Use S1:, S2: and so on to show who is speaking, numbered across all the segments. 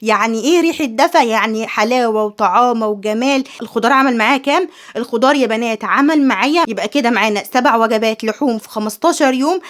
S1: يعني ايه ريحه دفا؟ يعني حلاوة وطعامه وجمال. الخضار عمل معايا كام؟ الخضار يا بنات عمل معايا يبقى كده معانا 7 وجبات لحوم في 15 يوم.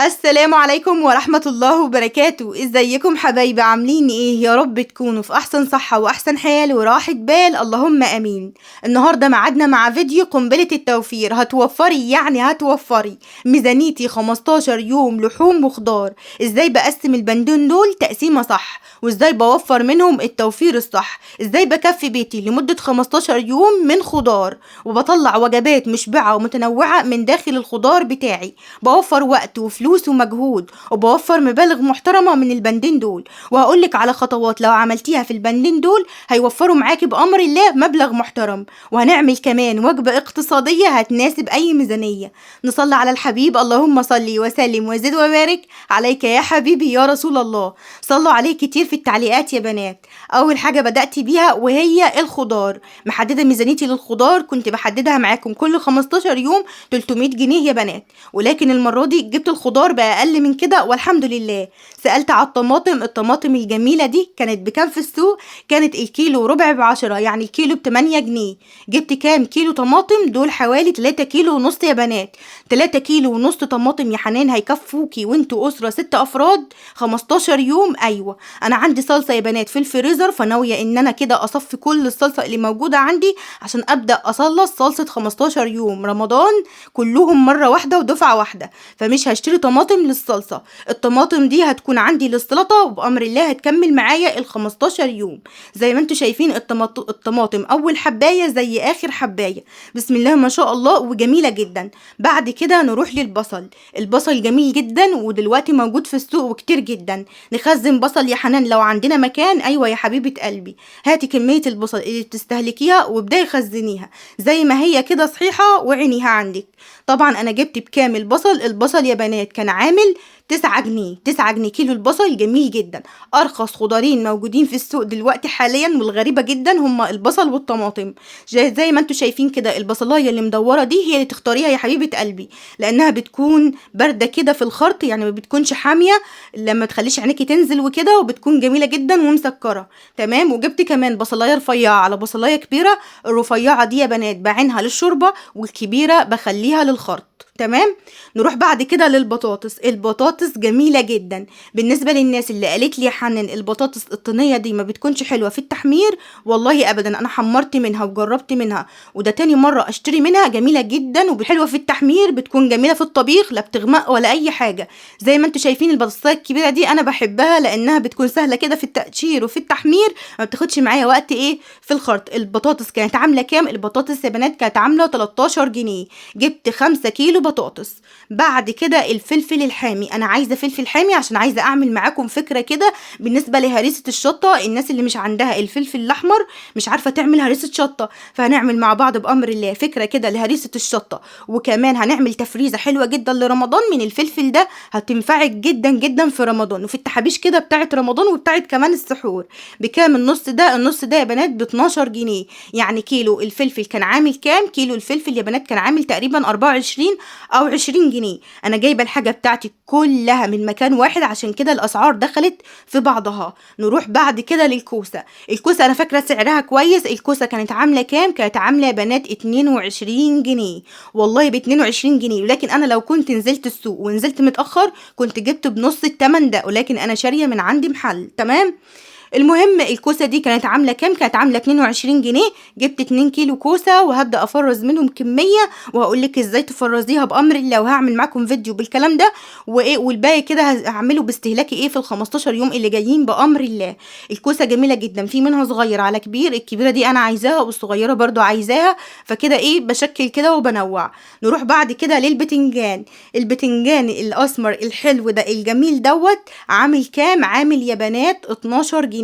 S1: السلام عليكم ورحمة الله وبركاته. ازيكم حبايبي، عاملين ايه؟ يا رب تكونوا في احسن صحة واحسن حال وراحة بال، اللهم امين. النهاردة معادنا مع فيديو قنبلة التوفير. هتوفري يعني هتوفري. ميزانيتي 15 يوم لحوم وخضار. ازاي بقسم البندين دول تقسيمة صح، وازاي بوفر منهم التوفير الصح، ازاي بكفي بيتي لمدة 15 يوم من خضار، وبطلع وجبات مشبعة ومتنوعة من داخل الخضار بتاعي. بوفر وقت وفلوس ومجهود، وبوفر مبالغ محترمة من البندين دول. وهقولك على خطوات لو عملتيها في البندين دول هيوفروا معاكي بأمر الله مبلغ محترم. وهنعمل كمان وجبة اقتصادية هتناسب أي ميزانية. نصلي على الحبيب، اللهم صلي وسلم وزد وبارك عليك يا حبيبي يا رسول الله. صلوا عليه كتير في التعليقات يا بنات. أول حاجة بدأت بيها وهي الخضار. محددة ميزانيتي للخضار، كنت بحددها معاكم كل 15 يوم 300 جنيه يا بنات، ولكن المرة دي جبت الخضار بأقل من كده والحمد لله. سألت على الطماطم، الطماطم الجميلة دي كانت بكام في السوق؟ كانت الكيلو ربع ب10، يعني الكيلو ب8 جنيه. جبت كام كيلو طماطم؟ دول حوالي 3 كيلو ونص يا بنات. 3 كيلو ونص طماطم يا حنان هيكفوكي وانتوا أسرة 6 أفراد 15 يوم. أيوة أنا عندي صلصة يا بنات في الفريزر، فناوية إن أنا كده أصفي كل الصلصة اللي موجودة عندي عشان أبدأ أصلص صلصة 15 يوم رمضان كلهم مرة واحدة ودفعة واحدة، فمش هشتري طماطم للصلصة. الطماطم دي هتكون عندي للسلطة، وبأمر الله هتكمل معايا ال 15 يوم. زي ما انتوا شايفين الطماطم أول حباية زي آخر حباية، بسم الله ما شاء الله، وجميلة جدا. بعد كده نروح للبصل. البصل جميل جدا ودلوقتي موجود في السوق وكتير جدا. نخزن بصل يا حنان لو عندنا مكان؟ أيوة يا حبيبة قلبي، هاتي كمية البصل اللي بتستهلكيها وابدأي خزنيها زي ما هي كده صحيحة وعينيها عندك. طبعا أنا جبت بكام البصل؟ البصل يا بنات كان عامل 9 جنيه، 9 جنيه كيلو البصل، جميل جدا. أرخص خضارين موجودين في السوق دلوقتي حاليا والغريبة جدا هما البصل والطماطم. زي ما انتوا شايفين كده البصلاية اللي مدورة دي هي اللي تختاريها يا حبيبة قلبي، لأنها بتكون باردة كده في الخرط، يعني ما بتكونش حامية لما تخليش عينيكي تنزل وكده، وبتكون جميلة جدا ومسكرة. تمام. وجبت كمان بصلاية رفيعة على بصلاية كبيرة. الرفيعة دي يا بنات بعينها للشوربة، والكبيرة بخليها للخرط. تمام. نروح بعد كده للبطاطس. البطاطس جميلة جدا. بالنسبة للناس اللي قالت لي يا حنان البطاطس الطينية دي ما بتكونش حلوة في التحمير، والله ابدا انا حمرت منها وجربت منها، وده تاني مرة اشتري منها، جميلة جدا وحلوة في التحمير، بتكون جميلة في الطبيخ، لا بتغمق ولا اي حاجة. زي ما انتوا شايفين البطاطس الكبيرة دي انا بحبها لانها بتكون سهلة كده في التقشير وفي التحمير، ما بتاخدش معايا وقت ايه في الخرط. البطاطس كانت عاملة كام؟ البطاطس يا بنات كانت عاملة 13 جنيه. جبت 5 كيلو بطاطس. بعد كده الفلفل الحامي، انا عايزه فلفل حامي عشان عايزه اعمل معاكم فكرة كده بالنسبة لهريسه الشطه. الناس اللي مش عندها الفلفل الاحمر مش عارفه تعمل هريسه شطه، فهنعمل مع بعض بامر الله فكرة كده لهريسه الشطه، وكمان هنعمل تفريزه حلوة جدا لرمضان من الفلفل ده، هتنفعك جدا جدا في رمضان وفي التحابيش كده بتاعه رمضان وبتاعه كمان السحور. بكام النص ده؟ النص ده يا بنات ب 12 جنيه. يعني كيلو الفلفل كان عامل كام؟ كيلو الفلفل يا بنات كان عامل تقريبا 24 او 20 جنيه. انا جايبه الحاجة بتاعتي كلها من مكان واحد عشان كده الاسعار دخلت في بعضها. نروح بعد كده للكوسه. الكوسه انا فاكره سعرها كويس. الكوسه كانت عامله كام؟ كانت عامله يا بنات 22 جنيه، والله ب 22 جنيه. ولكن انا لو كنت نزلت السوق ونزلت متاخر كنت جبت بنص الثمن ده، ولكن انا شاريه من عندي محل. تمام. المهم الكوسه دي كانت عامله كام؟ كانت عامله 22 جنيه. جبت 2 كيلو كوسة وهبدا افرز منهم كمية، وهقول لك ازاي تفرزيها بامر الله، وهعمل معاكم فيديو بالكلام ده وايه، والباقي كده هعمله باستهلاكي ايه في ال 15 يوم اللي جايين بامر الله. الكوسه جميلة جدا، في منها صغير على كبير، الكبيرة دي انا عايزاها والصغيرة برضو عايزاها، فكده ايه بشكل كده وبنوع. نروح بعد كده للبتنجان. البتنجان الاسمر الحلو ده الجميل دوت عامل كام؟ عامل يا بنات 12 جنيه.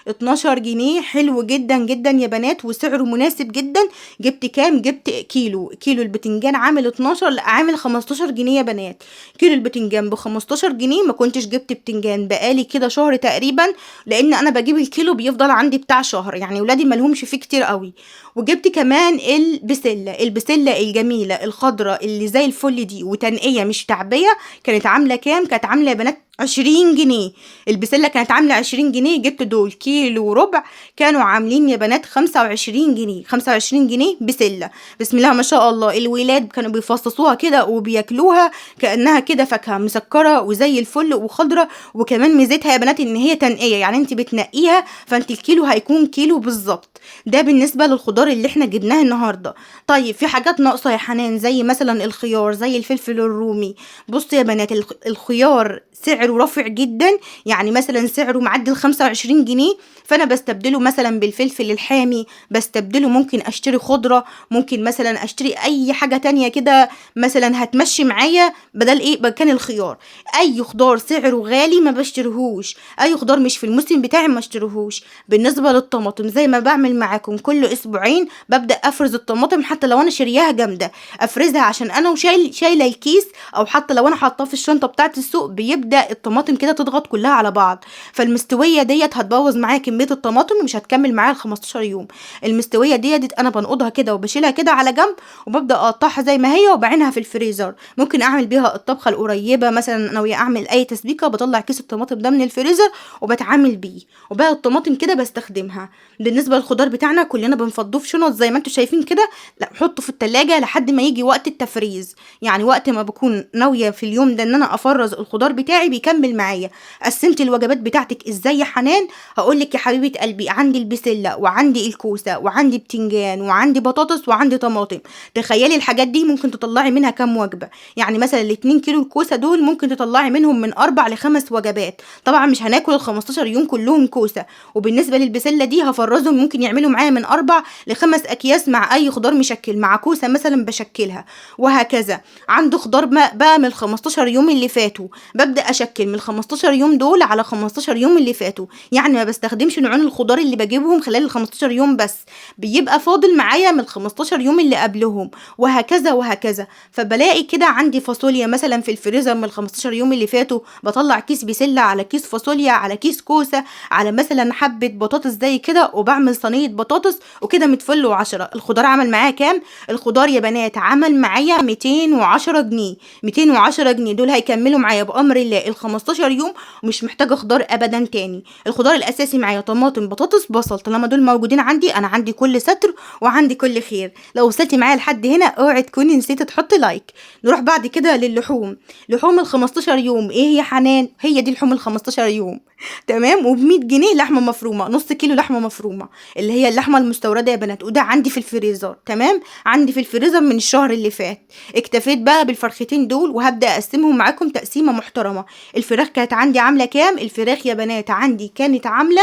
S1: 12 جنيه، حلو جدا جدا يا بنات وسعره مناسب جدا. جبت كام؟ جبت كيلو. كيلو البتنجان عامل 12، لا عامل 15 جنيه يا بنات. كيلو البتنجان ب 15 جنيه. ما كنتش جبت بتنجان بقالي كده شهر تقريبا، لان انا بجيب الكيلو بيفضل عندي بتاع شهر، يعني ولادي مالهمش فيه كتير قوي. وجبت كمان البسله، البسله الجميلة الخضراء اللي زي الفل دي وتنقيه مش تعبيه، كانت عامله كام؟ كانت عامله يا بنات 20 جنيه. البسله كانت عامله 20 جنيه. جبت دول كيلو كيلو وربع كانوا عاملين يا بنات 25 جنيه، 25 جنيه بسلة، بسم الله ما شاء الله. الولاد كانوا بيفصصوها كده وبياكلوها كأنها كده فاكهة مسكرة وزي الفل وخضرة. وكمان ميزتها يا بنات ان هي تنقية، يعني انت بتنقيها فانت الكيلو هيكون كيلو بالظبط. ده بالنسبة للخضار اللي احنا جبناه النهاردة. طيب في حاجات ناقصة يا حنان، زي مثلا الخيار، زي الفلفل الرومي. بصوا يا بنات الخيار سعره رافع جدا، يعني مثلا سعره معدي 25 جنيه، فانا بستبدله مثلا بالفلفل الحامي، بستبدله ممكن اشتري خضرة، ممكن مثلا اشتري اي حاجة تانية كده مثلا هتمشي معايا بدل ايه مكان الخيار. اي خضار سعره غالي ما بشتريهوش، اي خضار مش في الموسم بتاعي ما اشتريهوش. بالنسبة للطماطم زي ما بعمل معاكم كل اسبوعين ببدأ افرز الطماطم، حتى لو انا شارياها جامدة افرزها عشان انا وشايله الكيس، او حتى لو انا حاطاه في الشنطة بتاعه السوق بيبدأ الطماطم كده تضغط كلها على بعض، فالمستويه ديت هتبوظ معايا كمية الطماطم ومش هتكمل معايا ال 15 يوم. المستويه ديت انا بنقضها كده وبشيلها كده على جنب، وببدأ اقطعها زي ما هي وبعينها في الفريزر. ممكن اعمل بيها الطبخة القريبة مثلا، ناوية اعمل اي تسبيكه بطلع كيس الطماطم ده من الفريزر وبتعامل بيه، وباقي الطماطم كده بستخدمها. بالنسبة للخضار بتاعنا كلنا بنفضوه في شنط زي ما انتم شايفين كده، لا حطه في التلاجة لحد ما يجي وقت التفريز، يعني وقت ما بكون ناوية في اليوم ده ان انا افرز الخضار بتاعي بيكمل معايا. قسمت الوجبات بتاعتك ازاي يا حنان؟ هقول لك يا حبيبه قلبي، عندي البسله وعندي الكوسه وعندي بتنجان وعندي بطاطس وعندي طماطم. تخيلي الحاجات دي ممكن تطلعي منها كام وجبة، يعني مثلا ال2 كيلو الكوسه دول ممكن تطلعي منهم من 4 ل5 وجبات. طبعا مش هناكل ال 15 يوم كلهم كوسة. وبالنسبة للبسله دي هفرزهم، ممكن يعملوا معايا من 4 ل5 اكياس مع اي خضار مشكل، مع كوسة مثلا بشكلها وهكذا. عنده خضار بقى من ال 15 يوم اللي فاتوا، ببدا اشكل من ال 15 يوم دول على 15 يوم اللي فاتوا، يعني ما بستخدمش نوعين الخضار اللي بجيبهم خلال ال 15 يوم بس، بيبقى فاضل معايا من ال 15 يوم اللي قبلهم وهكذا وهكذا. فبلاقي كده عندي فاصوليا مثلا في الفريزر من ال 15 يوم اللي فاتوا، بطلع كيس بسلة على كيس فاصوليا على كيس كوسة على مثلا حبه بطاطس زي كده، وبعمل صينية بطاطس وكده متفل وعشرة. الخضار عمل معايا كام؟ الخضار يا بنات عمل معايا 210 جنيه. 210 جنيه دول هيكملوا معايا بامر الله ال 15 يوم، ومش محتاجه خضار ابدا تاني. الخضار الاساسي معايا طماطم بطاطس بصل، طالما دول موجودين عندي انا عندي كل ستر وعندي كل خير. لو وصلتي معايا لحد هنا اوعي تكوني نسيتي تحطي like. نروح بعد كده للحوم. لحوم ال 15 يوم ايه يا حنان؟ هي دي لحوم ال 15 يوم، تمام. وب100 جنيه لحمه مفرومه، نص كيلو لحمه مفرومه اللي هي اللحمة المستورده يا بنات، وده عندي في الفريزر، تمام، عندي في الفريزر من الشهر اللي فات. اكتفيت بقى بالفرختين دول وهبدا اقسمهم معاكم تقسيمه محترمه. الفراخ كانت عندي عامله كام؟ الفراخ يا بنات عندي كانت عامله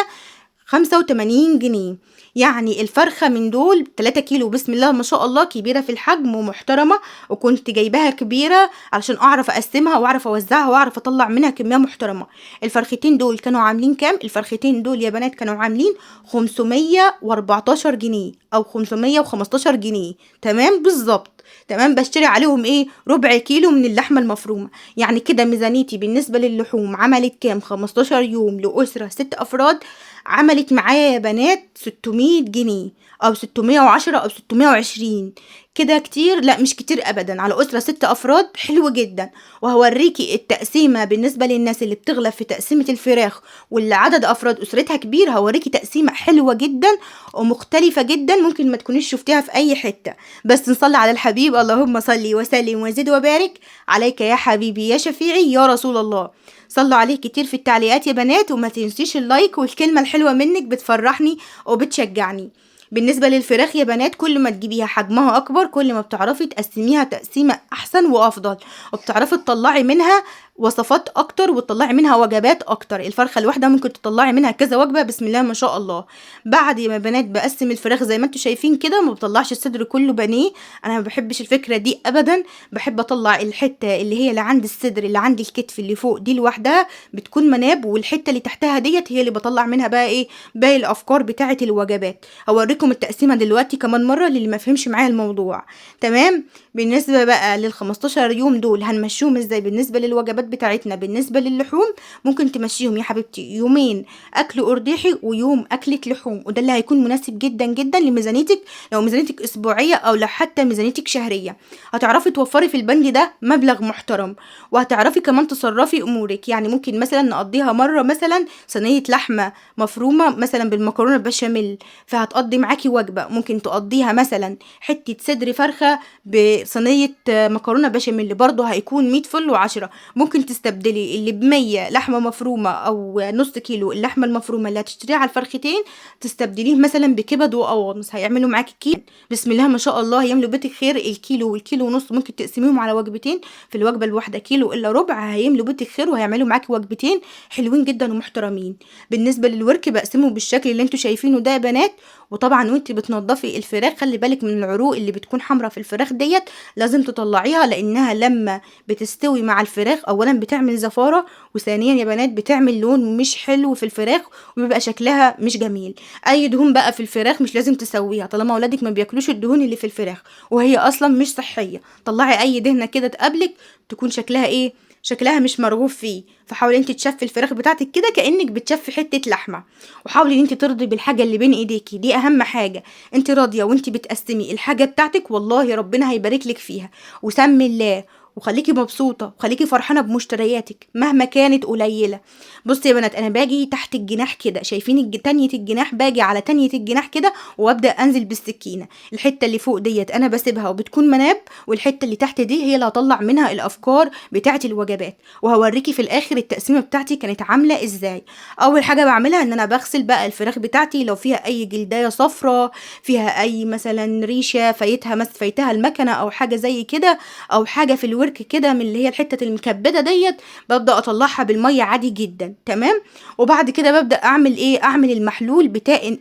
S1: 85 جنيه، يعني الفرخة من دول 3 كيلو بسم الله ما شاء الله، كبيرة في الحجم ومحترمة، وكنت جايباها كبيرة علشان اعرف اقسمها واعرف اوزعها واعرف اطلع منها كمية محترمة. الفرختين دول كانوا عاملين كام؟ الفرختين دول يا بنات كانوا عاملين 514 جنيه او 515 جنيه، تمام بالظبط، تمام. بشتري عليهم ايه؟ ربع كيلو من اللحمة المفرومه. يعني كده ميزانيتي بالنسبة للحوم عملت كام؟ 15 يوم لاسرة 6 افراد عملت معايا يا بنات 600 جنيه او 610 او 620. كده كتير؟ لا مش كتير ابدا، على اسره 6 افراد حلو جدا. وهوريكي التقسيمه بالنسبة للناس اللي بتغلب في تقسيمه الفراخ واللي عدد افراد اسرتها كبير، هوريكي تقسيمه حلوة جدا ومختلفة جدا ممكن ما تكونيش شفتيها في اي حتة. بس نصلي على الحبيب، اللهم صلي وسلم وزد وبارك عليك يا حبيبي يا شفيعي يا رسول الله. صلوا عليه كتير في التعليقات يا بنات، وما تنسيش ال like والكلمة الحلوة منك بتفرحني وبتشجعني. بالنسبة للفراخ يا بنات كل ما تجيبيها حجمها اكبر كل ما بتعرفي تقسميها تقسيمه احسن وافضل، وبتعرفي تطلعي منها وصفات اكتر وتطلعي منها وجبات اكتر. الفرخه الواحدة ممكن تطلعي منها كذا وجبة بسم الله ما شاء الله. بعد ما بنات بقسم الفراخ زي ما انتم شايفين كده، ما بطلعش الصدر كله بانيه، انا ما بحبش الفكرة دي ابدا، بحب اطلع الحتة اللي هي اللي عند الصدر اللي عند الكتف اللي فوق دي لوحدها بتكون مناب، والحتة اللي تحتها ديت هي اللي بطلع منها بقى ايه باقي الافكار بتاعه الوجبات. هوريكم التقسيمه دلوقتي كمان مرة للي ما فهمش معايا الموضوع، تمام. بالنسبة بقى لل 15 يوم دول هنمشيهم ازاي بالنسبة للوجبات الوجبات بتاعتنا بالنسبة للحوم ممكن تمشيهم يا حبيبتي يومين اكل قرديحي ويوم اكلة لحوم، وده اللي هيكون مناسب جدا جدا لميزانيتك، لو ميزانيتك اسبوعية او لو حتى ميزانيتك شهرية. هتعرفي توفري في البند ده مبلغ محترم، وهتعرفي كمان تصرفي امورك. يعني ممكن مثلا نقضيها مرة مثلا صينية لحمه مفرومه مثلا بالمكرونه البشاميل، فهتقضي معاكي وجبة. ممكن تقضيها مثلا حتة صدر فرخة بصينيه مكرونه بشاميل، برضه هيكون 100 فل و10. ممكن تستبدلي اللي ب100 لحمه مفرومه او نص كيلو اللحمة المفرومه اللي هتشتريها على الفرختين، تستبدليه مثلا بكبد وقوانص، هيعملوا معاكي كيلو بسم الله ما شاء الله، هيملوا بيتك خير. الكيلو والكيلو ونص ممكن تقسميهم على وجبتين، في الوجبة الواحدة كيلو الا ربع، هيملوا بيتك خير وهيعملوا معاكي وجبتين حلوين جدا ومحترمين. بالنسبة للورك بقسمة بالشكل اللي انتوا شايفينه ده يا بنات. وطبعا وانت بتنضفي الفراخ خلي بالك من العروق اللي بتكون حمراء في الفراخ ديت، لازم تطلعيها، لانها لما بتستوي مع الفراخ اولا بتعمل زفاره، وثانيا يا بنات بتعمل لون مش حلو في الفراخ وبيبقى شكلها مش جميل. اي دهون بقى في الفراخ مش لازم تسويها طالما اولادك ما بياكلوش الدهون اللي في الفراخ وهي اصلا مش صحية. طلعي اي دهنه كده تقابلك تكون شكلها ايه، شكلها مش مرغوب فيه. فحاولي انت تشفي الفراخ بتاعتك كده كانك بتشفي حتة لحمه، وحاولي ان انت ترضي بالحاجة اللي بين ايديكي، دي اهم حاجة. انت راضية وانت بتقسمي الحاجة بتاعتك والله ربنا هيبارك لك فيها. وسمي الله وخليكي مبسوطة وخليكي فرحانة بمشترياتك مهما كانت قليله. بصي يا بنات انا باجي تحت الجناح كده، شايفين تانية الجناح، باجي على تانية الجناح كده وابدا انزل بالسكينة. الحتة اللي فوق ديت انا بسيبها وبتكون مناب، والحتة اللي تحت دي هي اللي هطلع منها الافكار بتاعه الوجبات، وهوريكي في الاخر التقسيمه بتاعتي كانت عامله ازاي. اول حاجة بعملها ان انا بغسل بقى الفراخ بتاعتي، لو فيها اي جلدايه صفراء، فيها اي مثلا ريشه فايتها فايتها المكنه او حاجة زي كده، او حاجة في الورك كده من اللي هي الحتة المكبده ديت، ببدا اطلعها بالمية عادي جدا. تمام. وبعد كده ببدا اعمل ايه، اعمل المحلول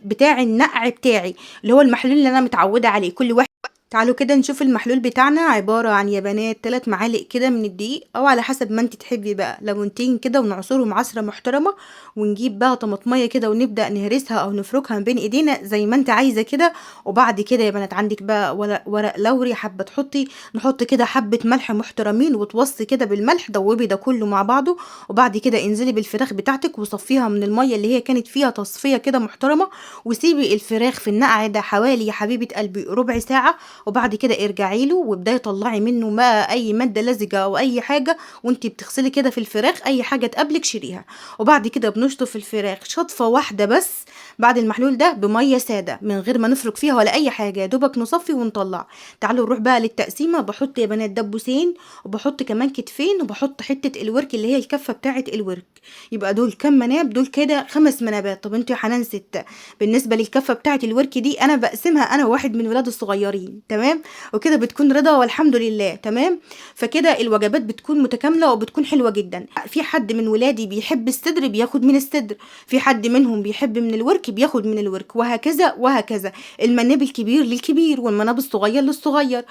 S1: بتاع النقع بتاعي اللي هو المحلول اللي انا متعوده عليه كل واحد. تعالوا كده نشوف المحلول بتاعنا عبارة عن يا بنات 3 معالق كده من الدقيق، او على حسب ما انت تحبي بقى، ليمونتين كده ونعصرهم عصره محترمه، ونجيب بقى طماطميه كده ونبدا نهرسها او نفركها ما بين ايدينا زي ما انت عايزه كده. وبعد كده يا بنات عندك بقى ورق لوري حابة تحطي، نحط كده حبه ملح محترمين وتوصي كده بالملح، دوبي ده كله مع بعضه. وبعد كده انزلي بالفراخ بتاعتك وصفيها من المية اللي هي كانت فيها تصفية كده محترمه، وسيبي الفراخ في النقع ده حوالي يا حبيبه قلبي ربع ساعة. وبعد كده ارجعي له وابداي طلعي منه ما اي مادة لزجه او اي حاجة، وانتي بتغسلي كده في الفراخ اي حاجة تقابلك شيليها. وبعد كده بنشطف الفراخ شطفه واحدة بس بعد المحلول ده بميه ساده من غير ما نفرك فيها ولا اي حاجة، يا دوبك نصفي ونطلع. تعالوا نروح بقى للتقسيمه. بحط يا بنات دبوسين، وبحط كمان كتفين، وبحط حتة الورك اللي هي الكفة بتاعه الورك. يبقى دول كام مناب؟ دول كده 5 منابات. طب انتوا يا حنان 6. بالنسبة للكفه بتاعه الورك دي انا بقسمها انا وواحد من ولاد الصغيرين، تمام، وكده بتكون رضا والحمد لله. تمام. فكده الوجبات بتكون متكاملة وبتكون حلوة جدا. في حد من ولادي بيحب الصدر بياخد من الصدر، في حد منهم بيحب من الورك بياخد من الورك، وهكذا وهكذا. المناب الكبير للكبير والمناب الصغير للصغير.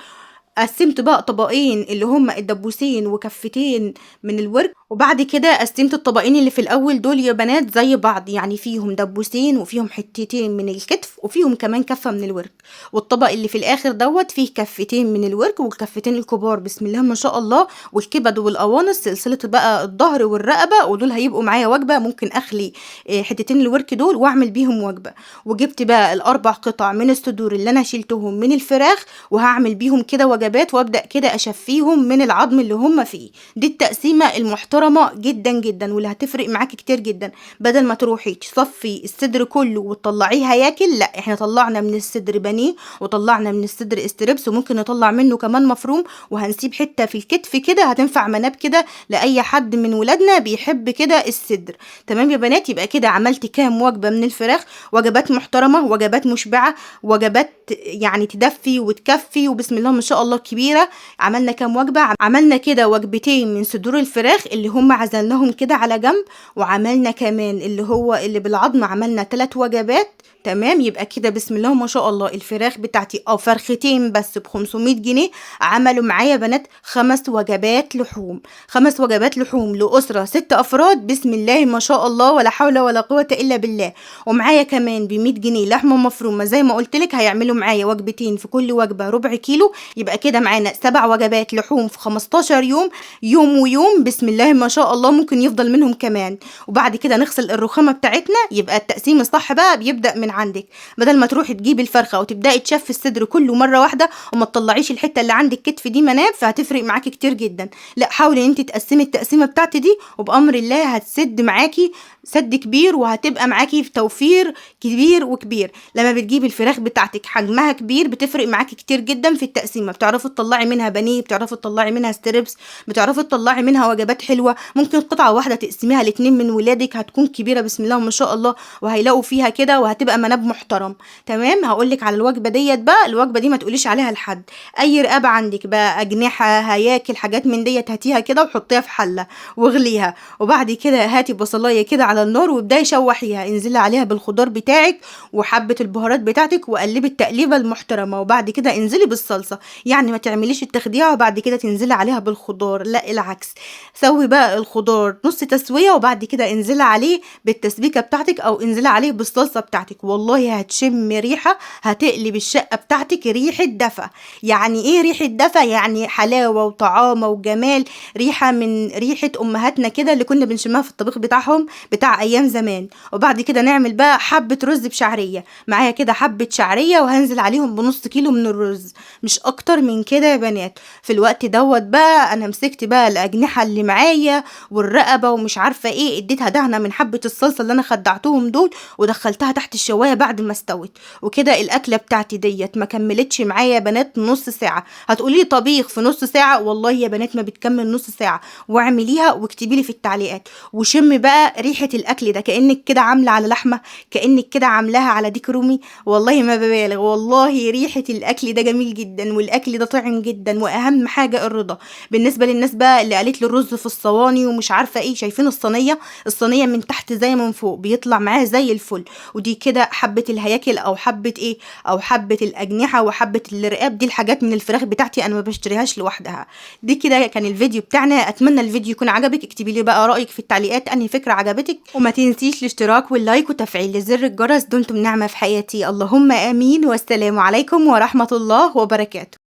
S1: قسمت بقى طبقين اللي هم الدبوسين وكفتين من الورك، وبعد كده قسمت الطبقين اللي في الاول دول يا بنات زي بعض، يعني فيهم دبوسين وفيهم حتتين من الكتف وفيهم كمان كفه من الورك، والطبق اللي في الاخر دوت فيه كفتين من الورك والكفتين الكبار بسم الله ما شاء الله، والكبد والقوانص سلسلة بقى الظهر والرقبة، ودول هيبقوا معايا وجبة. ممكن اخلي حتتين الورك دول واعمل بيهم وجبة. وجبت بقى ال4 قطع من الصدور اللي انا شلتهم من الفراخ وهعمل بيهم كده وجبات، وابدا كده اشفيهم من العظم اللي هم فيه. دي التقسيمه المحترمة جدا جدا واللي هتفرق معاكي كتير جدا. بدل ما تروحي تصفي الصدر كله وتطلعيه هياكل، لا احنا طلعنا من الصدر بانيه وطلعنا من الصدر strips، وممكن نطلع منه كمان مفروم، وهنسيب حتة في الكتف كده هتنفع مناب كده لاي حد من ولادنا بيحب كده الصدر. تمام يا بنات. يبقى كده عملت كام وجبة من الفراخ، وجبات محترمه، وجبات مشبعة، وجبات يعني تدفي وتكفي وبسم الله ما شاء الله كبيرة. عملنا كام وجبة؟ عملنا كده وجبتين من صدور الفراخ اللي هم عزلناهم كده على جنب، وعملنا كمان اللي هو اللي بالعظم عملنا 3 وجبات. تمام. يبقى كده بسم الله ما شاء الله الفراخ بتاعتي فرختين بس ب 500 جنيه عملوا معايا بنات 5 وجبات لحوم، 5 وجبات لحوم لأسرة 6 أفراد بسم الله ما شاء الله ولا حول ولا قوة إلا بالله. ومعايا كمان ب 100 جنيه لحمة مفرومة زي ما قلت لك، هيعملوا معايا وجبتين في كل وجبة ربع كيلو. يبقى كده معانا 7 وجبات لحوم في 15 يوم، يوم ويوم بسم الله الله ما شاء الله ممكن يفضل منهم كمان. وبعد كده نغسل الرخامه بتاعتنا. يبقى التقسيم الصح بقى بيبدا من عندك، بدل ما تروحي تجيبي الفرخه وتبداي تشفي الصدر كله مرة واحدة وما تطلعيش الحتة اللي عند الكتف دي مناب، فهتفرق معاكي كتير جدا. لا، حاولي ان انت تقسمي التقسيمه بتاعتي دي، وبامر الله هتسد معاكي سد كبير، وهتبقى معاكي في توفير كبير وكبير. لما بتجيبي الفراخ بتاعتك حجمها كبير بتفرق معاكي كتير جدا في التقسيمه، بتعرفي تطلعي منها بانيه، بتعرفي تطلعي منها strips، بتعرفي تطلعي منها وجبات حلوة. ممكن قطعه واحدة تقسميها لاتنين من ولادك، هتكون كبيرة بسم الله ما شاء الله، وهيلاقوا فيها كده وهتبقى مناب محترم. تمام. هقولك على الوجبة ديت بقى، الوجبة دي ما تقوليش عليها لحد. اي رقابه عندك بقى، اجنحة، هياكل، حاجات من ديت، هاتيها كده وحطيها في حله واغليها، وبعد كده هاتي بصلايه كده على النار وابداي شوحيها، انزلي عليها بالخضار بتاعك وحبه البهارات بتاعتك وقلبي التقليبه المحترمة، وبعد كده انزلي بالصلصه. يعني ما تعمليش التخديعه وبعد كده تنزلي عليها بالخضار، لا العكس، سوي بقى الخضار نص تسويه وبعد كده انزلي عليه بالتسبيكه بتاعتك او انزلي عليه بالصلصه بتاعتك. والله هتشم ريحه هتقلب الشقة بتاعتك ريحه دفا. يعني ايه ريحه دفا؟ يعني حلاوة وطعامه وجمال، ريحه من ريحه امهاتنا كده اللي كنا بنشمها في الطبيخ بتاعهم بتاع ايام زمان. وبعد كده نعمل بقى حبه رز بشعريه، معايا كده حبه شعرية وهنزل عليهم بنص كيلو من الرز، مش اكتر من كده يا بنات. في الوقت دوت بقى انا مسكت بقى الاجنحة اللي معايا والرقبة ومش عارفه ايه، اديتها دهنه من حبه الصلصه اللي انا خدعتهم دول ودخلتها تحت الشوايه بعد ما استوت. وكده الاكلة بتاعتي ديت ما كملتش معايا يا بنات نص ساعة. هتقولي لي طبيخ في نص ساعة؟ والله يا بنات ما بتكمل نص ساعة. واعمليها واكتبي لي في التعليقات، وشمي بقى ريحه الاكل ده، كانك كده عامله على لحمه، كانك كده عاملاها على ديك رومي. والله ما ببالغ، والله ريحه الاكل ده جميل جدا، والاكل ده طعم جدا، واهم حاجة الرضا. بالنسبة للناس بقى اللي قالت لي الرز في الصواني ومش عارفه ايه، شايفين الصينية؟ الصينية من تحت زي من فوق بيطلع معاها زي الفل. ودي كده حبه الهياكل او حبه ايه، او حبه الاجنحة وحبه الرقاب، دي الحاجات من الفراخ بتاعتي انا ما بشتريهاش لوحدها. دي كده كان الفيديو بتاعنا، اتمنى الفيديو يكون عجبك. اكتبي لي بقى رايك في التعليقات انهي فكرة عجبتك، وما تنسيش الاشتراك وال like وتفعيل زر الجرس. دمتم نعمه في حياتي، اللهم امين، والسلام عليكم ورحمة الله وبركاته.